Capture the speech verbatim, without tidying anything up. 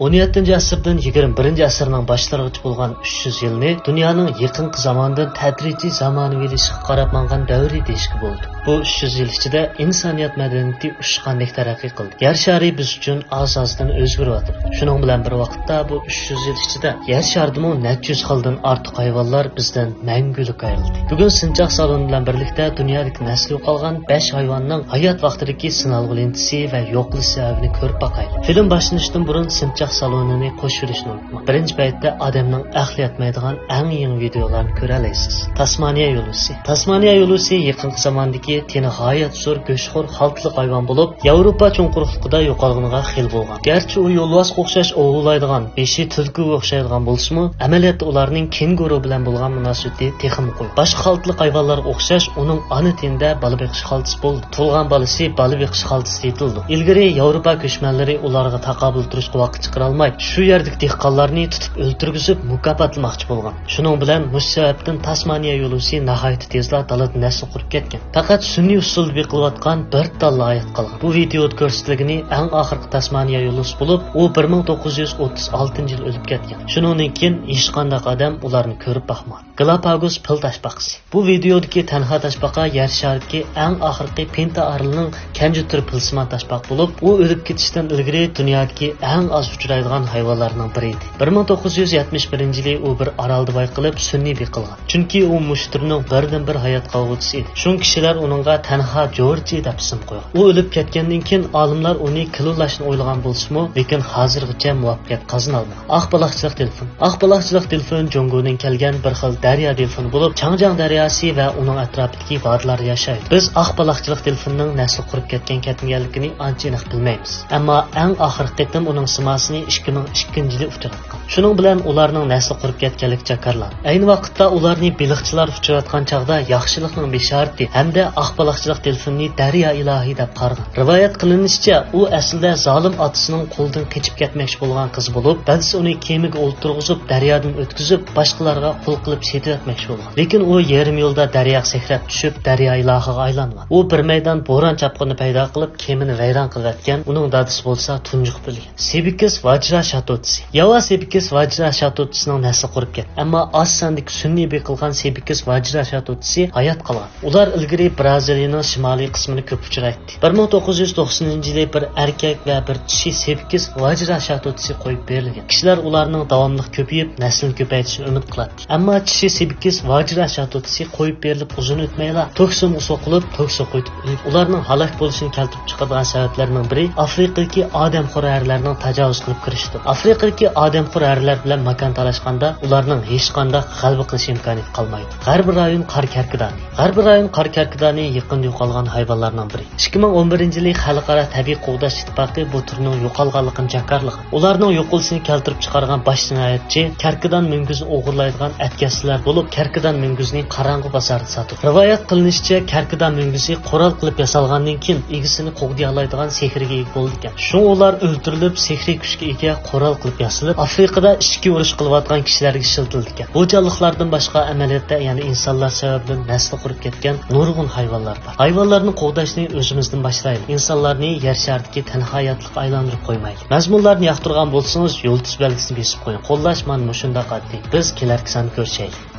ئون يەتتىنچى ئەسىردىن يىگىرمە بىرىنچى ئەسىرنىڭ باشلىرىغىچە بولغان ئۈچ يۈز يىلنى دۇنيانىڭ يېقىنقى زاماندىن تەدرىجىي زامانىۋىلىشىشقا قاراپ ماڭغان دەۋرى دېيىشكە بولىدۇ. بۇ ئۈچ يۈز يىل ئىچىدە ئىنسانىيەت مەدەنىيىتى ئۇچقاندەك تەرەققىي قىلدى. يەر شارى بىز ئۈچۈن ئاز-ئازدىن ئۆزگىرىۋاتىدۇ. شۇنىڭ بىلەن بىر ۋاقىتتا بۇ ئۈچ يۈز يىل ئىچىدە يەر شارىدىمۇ نەچچە يۈز خىلدىن ئارتۇق ھايۋانلار بىزدىن مەڭگۈلۈك ئايرىلدى. بۈگۈن سىنچاق سالونى بىلەن بىرلىكتە دۇنيادىكى نەسلى يوقالغان بەش ھايۋاننىڭ ھايات ۋاقتىدىكى سىنئالغۇ لېنتىسى ۋە يوقىلىش سەۋەبىنى كۆرۈپ باقايلى. فىلىم باشلىنىشتىن بۇرۇن سىنچاق سالونىنى قوشۇۋېلىشنى ئۇنتۇماڭ. بىرىنچى بەتتە ئادەمنىڭ ئەقلى يەتمەيدىغان ئەڭ يېڭى ۋىدېئولارنى كۆرەلەيسىز. تاسمانىيە يولۇسى. تاسمانىيە يولۇسى يېقىنقى زاماندىكى تېنى غايەت زور، گۆشخور، خالتىلىق ھايۋان بولۇپ، ياۋروپا چوڭ قۇرۇقلۇقىدا يوقالغىنىغا خېلى بولغان. گەرچە ئۇ يولۋاسقا ئوخشاش ئوۋلايدىغان، بېشى تۈلكىگە ئوخشايدىغان بولسىمۇ، ئەمەلىيەتتە ئۇلارنىڭ كېنگۇرۇ بىلەن بولغان مۇناسىۋىتى تېخىمۇ قويۇق. باشقا خالتىلىق ھايۋانلارغا ئوخشاش، ئۇنىڭ ئانا تېنىدە بالا بېقىش خالتىسى بولىدۇ. تۇغۇلغان بالىسى بالا بېقىش خالتىسى دېيىلىدۇ. ئىلگىرى ياۋروپا كۆچمەنلىرى ئۇلارغا تاقابىل تۇرۇشقا ۋاقىت چىقىرالماي، شۇ يەردىكى دېھقانلارنى تۇتۇپ ئۆلتۈرگۈزۈپ مۇكاپاتلىماقچى بولغان. شۇنىڭ بىلەن مۇشۇ سەۋەبتىن تاسمانىيە يولۋىسى ناھايىتى تېزلا دالادا نەسلى قۇرۇپ كەتكەن. پەقەت سۈنئىي ئۇسۇلدا بېقىلىۋاتقان بىر تاللا ھايات قالغان. بۇ ۋىدېئودا كۆرسىتىلگىنى ئەڭ ئاخىرقى تاسمانىيە يولۋىسى بولۇپ، ئۇ بىر مىڭ توققۇز يۈز ئوتتۇز ئالتىنچى يىلى ئۆلۈپ كەتكەن. شۇنىڭدىن كېيىن ھېچقانداق ئادەم ئۇلارنى كۆرۈپ باقمىغان. گالاپاگوس پىل تاشپاقىسى. بۇ ۋىدېئودىكى تەنھا تاشپاقا يەر شارىدىكى ئەڭ ئاخىرقى پىنتا ئارىلىنىڭ كەنجى تۈرى پىلسىمان تاشپاقا بولۇپ، ئۇ ئۆلۈپ كېتىشتىن ئىلگىرى دۇنيادىكى ئەڭ ئاز ئۇچرايدىغان ھايۋانلارنىڭ بىرى ئىدى. بىر مىڭ توققۇز يۈز يەتمىش بىرىنچى يىلى ئۇ بىر ئارالدا بايقىلىپ، سۈنئىي بېقىلغان. چۈنكى ئۇ مۇشۇ تۈرنىڭ بىردىنبىر ھايات قالغۇچىسى ئىدى. شۇڭا كىشىلەر ئۇنىڭغا تەنھا جورجى دەپ ئىسىم قويغان. ئۇ ئۆلۈپ كەتكەندىن كېيىن ئالىملار ئۇنى كىلولاشنى ئويلىغان بولسىمۇ، لېكىن ھازىرغىچە مۇۋەپپەقىيەت قازىنالمىغان. ئاق بالاقچىلىق دېلفىن. ئاق بالاقچىلىق دېلفىن جۇڭگودىن كەلگەن بىر خىل دەريا دېلفىنى بولۇپ، چاڭجياڭ دەرياسى ۋە ئۇنىڭ ئەتراپىدىكى ۋادىلاردا ياشايدۇ. بىز ئاق بالاقچىلىق دېلفىنىنىڭ نەسلى قۇرۇپ كەتكەن-كەتمىگەنلىكىنى ئانچە ئېنىق بىلمەيمىز. ئەمما ئەڭ ئاخىرقى قېتىم ئۇنىڭ سىماسىنى ئىككى مىڭ ئىككىنچى يىلى ئۇچراتقان. شۇنىڭ بىلەن ئۇلارنىڭ نەسلى قۇرۇپ كەتكەنلىكى جاكارلاندى. ئەينى ۋاقىتتا ئۇلارنى بېلىقچىلار ئۇچراتقان چاغدا ياخشىلىقنىڭ بېشارىتى ھەمدە ئاق بالاقچىلىق دېلفىنىنى دەريا ئىلاھى دەپ قارىغان. رىۋايەت قىلىنىشىچە، ئۇ ئەسلىدە زالىم ئاتىسىنىڭ قولىدىن قېچىپ كەتمەكچى بولغان قىز بولۇپ، دادىسى ئۇنى كېمىگە ئولتۇرغۇزۇپ، دەريادىن ئۆتكۈزۈپ، باشقىلارغا قۇل قىلىپ سېتىۋەتمەكچى بولغان. لېكىن ئۇ يېرىم يولدا دەرياغا سەكرەپ چۈشۈپ، دەريا ئىلاھىغا ئايلانغان. ئۇ بىر مەيدان بوران چاپقۇنى پەيدا قىلىپ، كېمىنى ۋەيران قىلىۋەتكەن، ئۇنىڭ دادىسى بولسا تۇنجۇقۇپ ئۆلگەن. سېبىكىس ۋاجرا شاتوتىسى. ياۋا سېبىكىس ۋاجرا شاتوتىسىنىڭ نەسلى قۇرۇپ كەتتى. ئەمما ئاز ساندىكى سۈنئىي بېقىلغان سېبىكىس ۋاجرا شاتوتىسى ھايات قالغان. ئۇلار ئىلگىرى بىرازىلىيىنىڭ شىمالىي قىسمىنى كۆپ ئۇچرايتتى. بىر مىڭ توققۇز يۈز توقسىنىنچى يىلى بىر ئەركەك ۋە بىر چىشى سېبىكىس ۋاجرا شاتوتىسى قويۇپ بېرىلگەن. كىشىلەر ئۇلارنىڭ داۋاملىق كۆپىيىپ، نەسلىنى كۆپەيتىشىنى ئۈمىد قىلاتتى. ئەمما چىشى سېبىكىس ۋاجرا شاتوتىسى قويۇپ بېرىلىپ ئۇزۇن ئۆتمەيلا توكسىنغا سوقۇلۇپ، توكسىغا قويۇپ ئۆلۈپ، ئۇلارنىڭ ھالاك بولۇشىنى كەلتۈرۈپ چىقىدىغان سەۋەبلەرنىڭ بىرى ئافرىقىدىكى ئادەمخور ئەرلەرنىڭ تاجاۋۇز قىلىپ كىرىشىدۇر. ئافرىقىدىكى ئادەمخور ئەرلەر بىلەن ماكان تالاشقاندا ئۇلارنىڭ ھېچقانداق غەلىبە قىلىش ئىمكانىيىتى قالمايدۇ. غەربىي رايون قار كەركىدانى. غەربىي رايون قار كەركىدانى يېقىندا يوقالغان ھايۋانلارنىڭ بىرى. ئىككى مىڭ ئون بىرىنچى يىلى خەلقئارا تەبىئىي قوغداش ئىتتىپاقى بۇ تۈرنىڭ يوقالغانلىقىنى جاكارلىغان. ئۇلارنىڭ يوقىلىشىنى كەلتۈرۈپ چىقارغان باش جىنايەتچى كەركىدان مۈڭگۈزىنى ئوغرىلايدىغان ئەتكەسچىلەر بولۇپ، كەركىدان مۈڭگۈزىنى قاراڭغۇ بازاردا ساتىدۇ. رىۋايەت قىلىنىشىچە، كەركىدان مۈڭگۈزى قورال قىلىپ ياسالغاندىن كېيىن ئىگىسىنى قوغدىيالايدىغان سېھىرگە ئىگە بولىدىكەن. شۇڭا ئۇلار ئۆلتۈرۈلۈپ، سېھرىي كۈچكە ئىگە قورال قىلىپ ياسىلىپ، ئافرىقىدا ئىچكى ئۇرۇش قىلىۋاتقان كىشىلەرگە ئىشلىتىلىدىكەن. بۇ جانلىقلاردىن باشقا، ئەمەلىيەتتە يەنە ئىنسانلار سەۋەبىدىن نەسلى قۇرۇپ كەتكەن نۇرغۇن ھايۋانلار بار. ھايۋانلارنى قوغداشنى ئۆزىمىزدىن باشلايلى. ئىنسانلارنى يەر شارىدىكى تەنھا ياتلىققا ئايلاندۇرۇپ قويمايلى. مەزمۇنلارنى ياقتۇرغان بولسىڭىز، يۇلتۇز بەلگىسىنى بېسىپ قويۇڭ. قوللاش مانا مۇشۇنداق ئاددىي. بىز كېلەركى ساندا كۆرۈشەيلى.